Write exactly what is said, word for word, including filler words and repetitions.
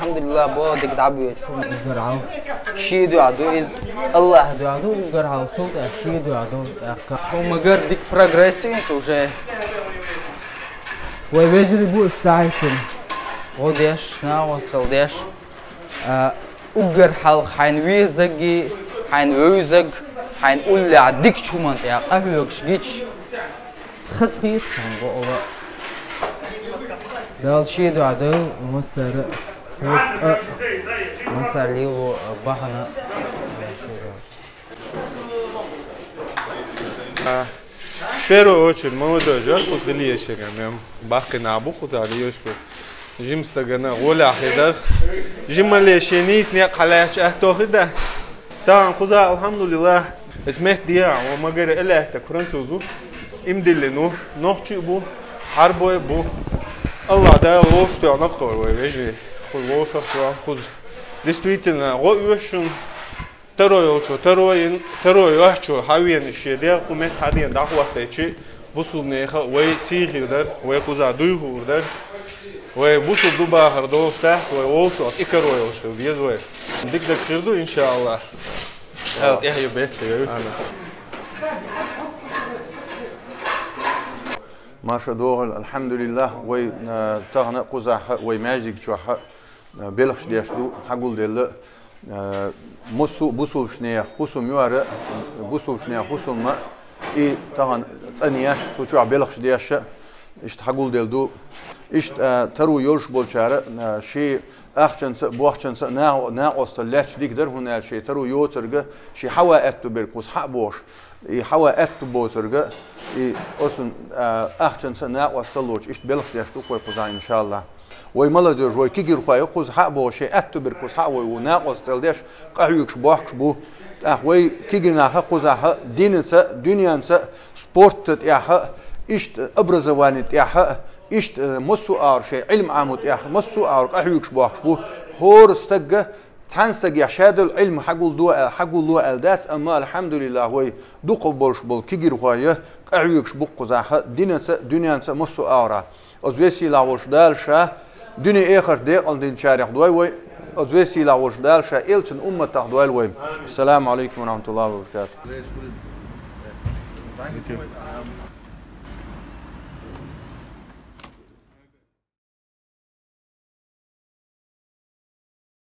الحمد لله, бо дика дӀабоьдуш. Угар хьалха ши дуӀа ду из. АллахӀа дуӀа ду, угар хьалха цул тӀехьа ши дуӀа ду. ТӀаккха хьо ма-гарра дика прогресс ю хӀинца уже. Вай вежарий бу уж дӀахӀиттина. Гӏо деш, накъостал деш. А, уггар хьалха хьайна везаги, хьайна вевзаг, хьайна уллехь дикачу хӀуманна тӀехь къахьоьгуш гича, хазахета хьайна гӀо ала. Дала шен дуьхьа дойла массара а, хьоьга а, массара лело бахьана а. А, в первую очередь, молодёжь, кхуза хила езаш ерг, мем, баккхий нах бу кхуза хила езаш берг. Жима стагана гӀолехь хир дар. Жималле шен нийса некъ хьалаьцча аьтто хир дар. Тахана кхуза, алхьамдулиллахӀ, иза метта дехьа, ва магара элаьттаг француз ву, имдиллина ву, нохчи а бу, Ӏарбой а бу. АллахӀ Дала вовшахтоьхна кхо вай вежарий, кхуза вовшахтоьхна кхуза. Действительно, гӀо оьшу шуна. Таро йолчо таро йина, таро йоцчо хьавена, шен дегӀ кху метта хьадена дӀахӀоттайчи, бусулба нехан вай сий хир дар, вай кхуза дуй хуур дар, вай бусулба ду бахар долуш дахьа, вай вовшах и каро йолуш хила деза вай. Дика дага хир ду, иншааллахӀ. Дала тӀаьхье беркате йойла. Амин. Марша догӀийла, алхьамдулиллахӀ, вай, а, тахана кхузахь, вай маьждиг чохь, белхаш деш ду, хьагулделла, э, массо а бусулбанех хӀусам ю хӀара, бусулбанех хӀусам а, и тахана цӀанъеш, цу чохь белхаш деш а, иштта хьагулделла ду. Иштта, э, таро йолуш болчара, э, шен ахчанца а, бохчанца а, нагӀо-, накъостал лаьтташ дика дара, хӀунда аьлча шен таро йоцург а, шен хьаван аьтту берг кхуза хьа а бохуш, и хьаван аьтту боцург а, и оцун, а, ахчанца а, накъостал лоцуш, иштта белхаш деш ду кхой кхузахь, иншааллахӀ. Вай молодёжь, вай кегирхой кхуза хьа а бохуш, шен аьтту берг кхуза хьа а вай ву, накъостал деш, къахьоьгуш бохкуш бу. ТӀаккха вай кегирнах кхузахь динаца а, дуьненца а, спорта тӀехь а, иштта образовани тӀехь а, иштта массо а агӀор шайн Ӏилма Ӏамо тӀехь, массо а агӀор къахьоьгуш бохкуш бу. ХӀора стага Цхьана стагехь шадолу Ӏилма хьагулдо а-, хьагулло аьлла дац, амма, алхьамдулиллахӀ, вай дукхах болуш болу кегирхой къахьоьгуш бу кхузахь динаца а, дуьненца а массо а агӀора. Оцу весийлахь волуш Дала Ша дуьне-эхарт декъалдинчарех дой вай, оцу весийлахь волуш Дала Ша элчан умматах дойла вай. Ассаламу Ӏалайкум ва рахьматуллахӀи ва баракатухӀ.